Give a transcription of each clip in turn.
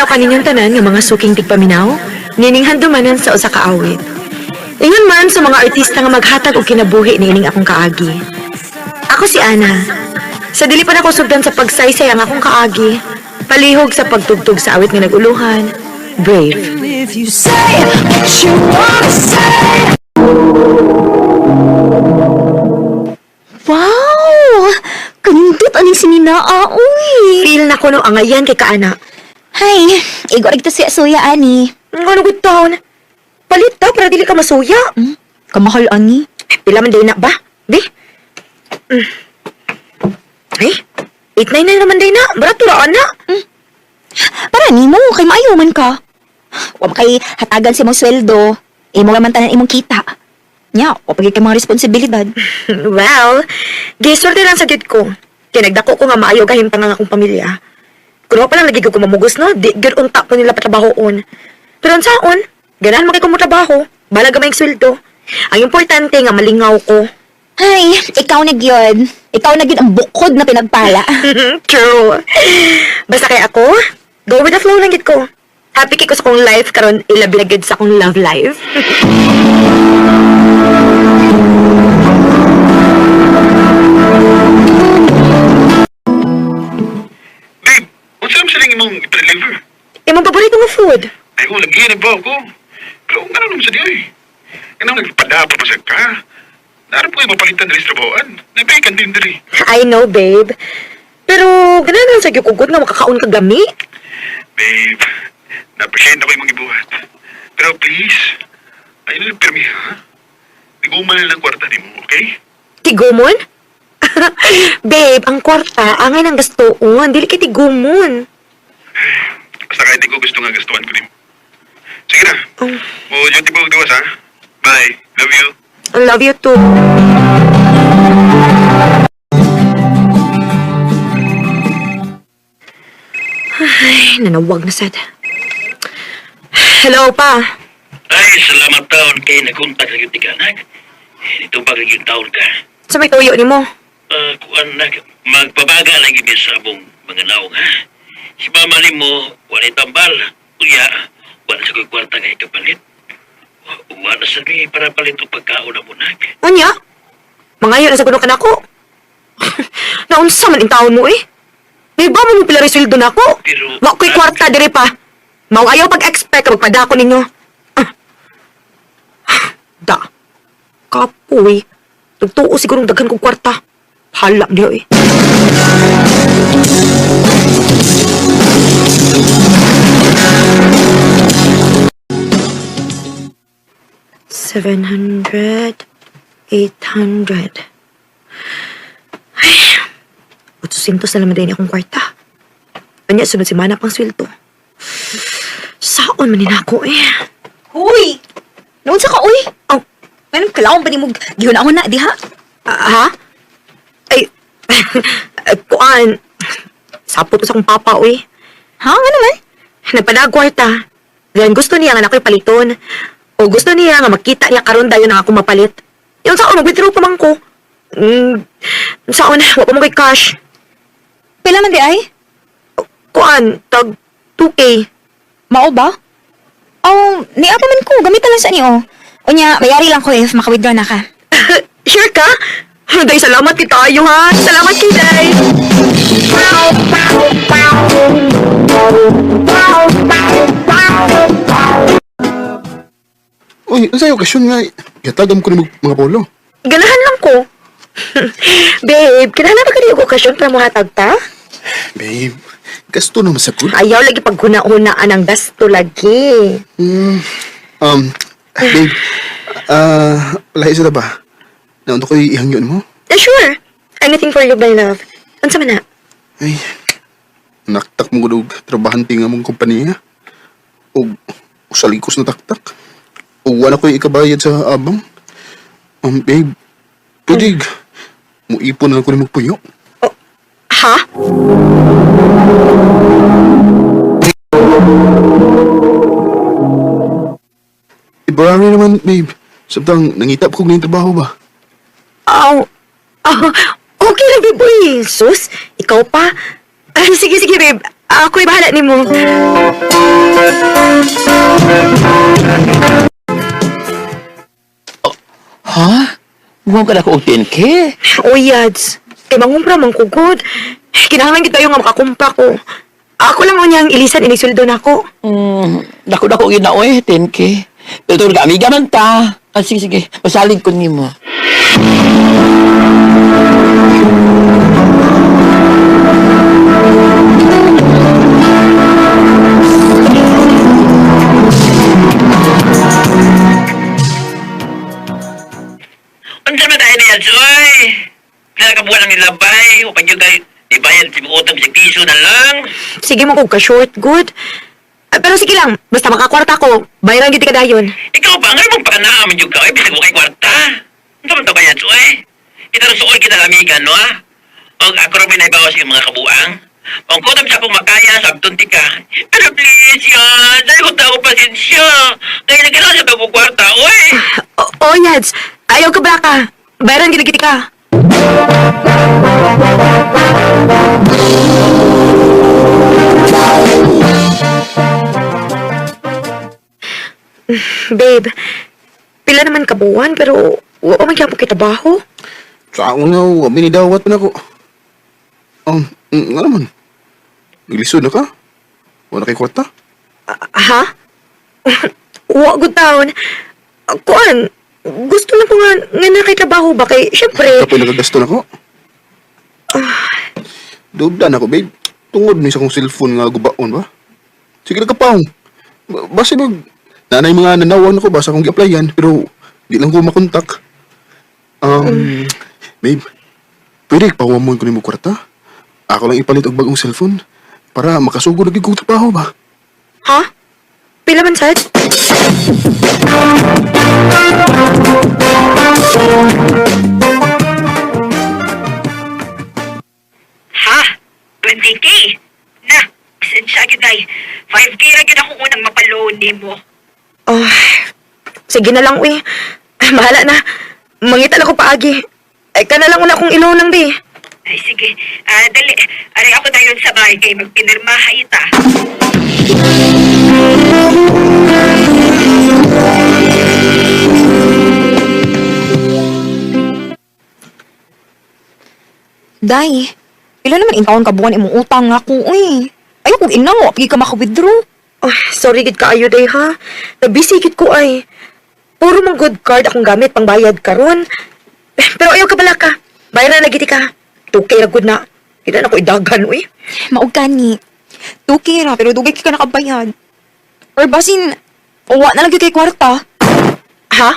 adlaw kaninyong tanan nga mga suking tigpaminaw, nining handumanan sa usa ka awit. Ingon man sa mga artista nga maghatag og kinabuhi niining akong kaagi. Ako si Ana. Sa dili pa nako sugdan sa pagsaysay ang akong kaagi, palihog sa pagtugtog sa awit nga naguluhan, Brave. If you say what you wanna say. Wow! Kanindot aning sininaa, uy! Feel na ko no angayan kay kaana. Hay, igo ra kita siya suya, ani. Ano good taon? Palit ta para dili ka masuya. Kamahal, ani. Pila man day na ba? Di? Mm. Ay, 899 naman day na. Barato ra ana. Para nimo, kay maayo man ka. Wa man kay hatagan sa imong sweldo. Imo ra man tanan imong kita. Nya, wa pa gyud kay mga responsibilidad. Well, gisulti lang sa gyud ko. Kay nagdako ko nga maayo gahimtang ang akong pamilya. Kuno pa lang lagi ko mamugos no, di gyud unta po nila patrabahoon. Pero unsaon, ganahan man kay ko motrabaho, balag gamay ang sweldo. Ang importante nga malingaw ko. Hay, ikaw na gyud. Ikaw na gyud ang bukod na pinagpala. True. Basta kay ako, go with the flow lang gid ko. Happy kay ko sa akong life karon ilabi na gid sa akong love life. Babe, unsa man silang imong deliver? Imong paborito nga food. Ay ko lagi na ba ako? Pero nga naman sa diyoy. Kanang nagpadapa pa sa ka. Naroon po kayo mapalitan diri sa trabahoan. Nabay din diri. I know, babe. Pero ganahan lang sa gyud ko gud nga makakaon ka gami. Babe, na-appreciate ako imong gibuhat. Pero please, ayun lang pirmi ha. Tiguman na lang kwarta nimo, okay? Tigumon? Babe, ang kwarta, angay ng gastoon. Dili kay tigumon. Basta kahit di ko gusto nga gastuhan ko nimo. Sige na. Oh. O, duty po gawas ha. Bye. Love you. I love you too. Ay, nanawag na sad. Hello pa. Ay, salamat taon kay nakontak sa yung tiganak. Nitong pag yung taon ka. Sa may tuyo ni mo. Kuan na, magpabaga lang yun sa among mga naong ha. Si mama ni mo, walay tambal. Unya, wala sa ko'y kwarta nga ikapalit. Wala sa ni para palit og pagkaon na munag. Unya? Mangayo na sa kuno kanako. Naunsa man in taon mo eh. May ba mo pila resweldo nako? Pero- Wa ko'y kwarta dire pa. Mao ayaw pag-expect ka magpadako ninyo. Ah. Da. Kapoy. Nagtuo siguro daghan kong kwarta. Hala niyo eh. $700, 800. Ay, 800 na naman din akong kwarta. Anya, sunod si Mana pang sweldo. Saon man din ako eh. Huy! Naunsa ka, uy? Oh, Manong kalaon ba nimo gihuna na diha? ah, ha? Ay, ay, kuan. Sapot ko sa akong papa, uy. Ha, nga naman? Nagpadag kwarta. Then gusto niya nga ako'y paliton. O gusto niya nga makita niya karon dayon ang ako mapalit. Yung saon, mag-withdraw pa man ko. Saon, wa pa mo kay cash. Pila man di ay? Kuan, tag 2K. Mao ba? Oh, niya pa man ko. Gamitan lang sa niyo. Unya, bayari lang ko if maka-withdraw na ka. Sure ka? Day, salamat kay tayo ha. Salamat kay Day. Uy, unsa okasyon nga gitagam ko ni mga polo. Ganahan lang ko. Babe, kinahanglan ba kayo okasyon para muhatag ta? Babe, gasto naman sa good. Ayaw lagi paghuna-hunaan ang gasto lagi. Babe, lahi sa ba? Naunto ko ihangyon mo? Eh, sure. Anything for you, my love. Unsa man na? Ay, naktak mo gud og trabahante nga mong kompanya. Og usalikos na taktak. Og wala ko'y ikabayad sa abang. Babe, pwede mo ipon na lang ko ni magpuyo. Oh, ha? Ibarami naman, babe. Sabtang nangita pa kog ning trabaho ba? Aw. Oh, okay lang, babe. Uy, sus, ikaw pa. Ay, sige, sige, babe. Ako'y bahala nimo. Ha? Muha ka na ko og 10K? Oy, Yads. Kay mangumpra man ko good. Kinahanglan gid tayo nga makakumpra ko. Ako lang unyang ilisan inig sweldo nako. Dako dako gid na oy, 10K. Pero tungod ka amiga man ta. Ah, sige sige, masalig ko nimo. Unsa man tayo niyan, oy? Kaya ka buwan ang nilabay, o pag yung kay ibayad si utang sa piso na lang. Sige mo kog ka short good. Ah, pero sige lang, basta makakwarta ko, bayaran gid ka dayon. Ikaw ba, nga mong pakanaaman yung ka, oy, bisag mo kay kwarta. Unsa man to kaya, oy? Kita rin suol kita lamigan, no, ah? Og ako rin may naibawas yung mga kabuang. Ang kutam sa akong makaya, sabton ti ka. Pero please, yan, dahil ko tao pasensya. Kaya nagkailangan sa tao kwarta, oy. O, oh, Yads, ayaw ka ba ka? Bayaran gid ka. Babe, pila naman kabuwan pero wa pa man gyapon kay trabaho. Sa akong nga, wa minidawat pa na ko. Nga naman. Naglisod na ka? Wala kay kwarta? Ah, ha? Wa good taon. Ah, kuan, gusto lang ko nga nga na kay trabaho ba kay syempre. Kapoy nagagasto na ko. Dubda na ko, babe. Tungod ni sa akong cellphone nga gubaon ba? Sige na kapaw. Basta mag... Nanay mga nanawan ako ba sa akong gi-applyan, pero di lang ko makontak. Babe, pwede pawamon ko nimo kwarta? Ako lang ipalit og bagong cellphone para makasugod na gyud kog trabaho ba? Ha? Pila man sad? Ha? 20K? Na, pasensya gid ay. 5K ra gid ako unang mapaloan nimo. Oh, sige na lang, uy. Ah, bahala na. Mangita lang ko paagi. Ay, ka na lang una akong ilaw lang, di. Ay sige, ah, dali. Aray ako dayon sa bahay kay magpinirmahay ta. Day, pila naman intawon ka buwan imong utang nga ko, uy. Ayaw kong inang, wa pigi ka maka-withdraw. Oh, sorry gid kaayo day ha. Nabisi gid ko ay. Puro mong good card akong gamit pangbayad karon. Pero ayaw ka bala ka. Bayaran na gid ka. 2K ra gud na. Kita na ko idagan uy. Maog gani. 2K ra, pero dugay ka nakabayad. Or basin, uwa na lang gyud kay kwarta. Ha?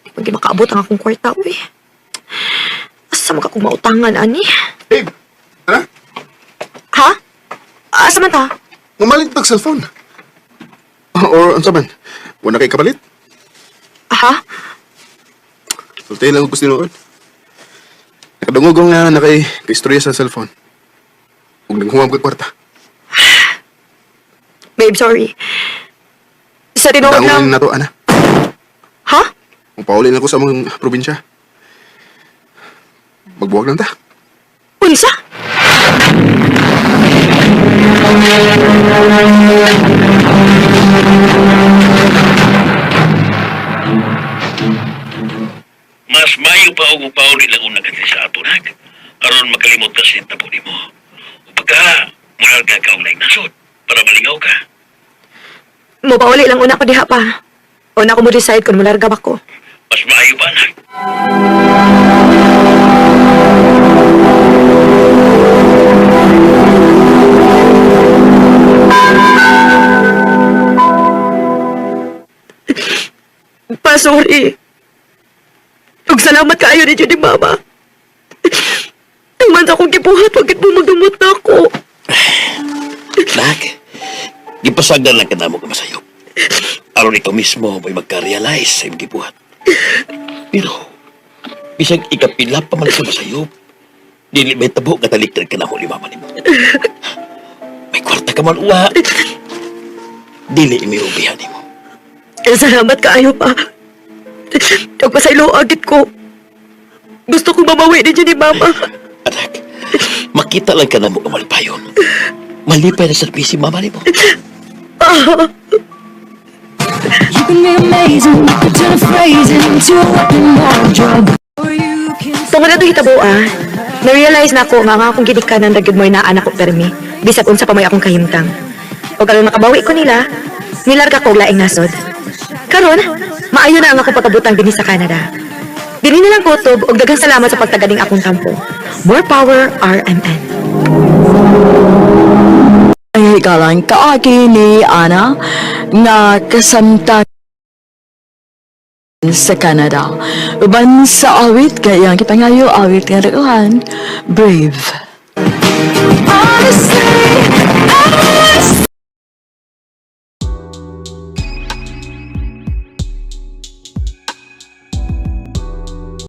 Di pa gyud makaabot ang akong kwarta, uy. Asa man ka kung mautangan, ani? Babe, tara. Ha? Asa man ta? Mamalit tag cellphone. Or unsa man? Wala kay kapalit? Ha? Sultihin lang ko gusto noon. Nakadungog ko nga na kay kaistorya sa cellphone. Huwag nang kay kwarta. Babe, sorry. Sa tinuod Dangon lang. na to, ana. Ha? Magpauli na ko sa mga probinsya. Magbuwag lang ta. Unsa? Mas mayo pa og pauli lang una kasi sa ato nag. Aron makalimot ka sa tabo nimo. O pagka mularga ka og laing nasod para malingaw ka. Mopauli lang una ko diha pa. Una ko mo decide kung mularga ba ko. Mas maayo pa anak. Pa, sorry. Ug salamat kaayo ninyo ni Mama. Tingman sa akong gibuhat, wag mo magdumot na ako. Nak, gipasagdan lang ka namo ka masayop. Aron ikaw mismo mo'y magka-realize sa imong gibuhat. Pero, bisag ikapila pa man sa masayop, dili may tabo nga talikdan ka namo ni mama nimo. May kwarta ka man uwa. Dili imiubihan nimo. Salamat kaayo, Pa. Ug pasayloa gyud ko. Gusto ko mamawi ninyo ni Mama. Anak, makita lang ka namo nga malipayon. Malipay na sa si mama nimo. You can be amazing, you can turn a phrase into a weapon or a drug. Or you can Tungod ato hitabo ah, na-realize nako nga ang akong ginikanan ra gyud mo'y naa nako permi, bisag unsa pa may akong kahimtang. O karon nakabawi ko nila, nilarga ko og laing nasod. Karon, maayo na ang akong pagkabutang dinhi sa Canada. Dili na lang kutob og daghang salamat sa pagtaganing akong tampo. More power, RMN. Ang hikalang kaagi ni Ana nga kasamtan sa Canada. Uban sa awit kay iyang gipangayo awit nga dakuhan, Brave.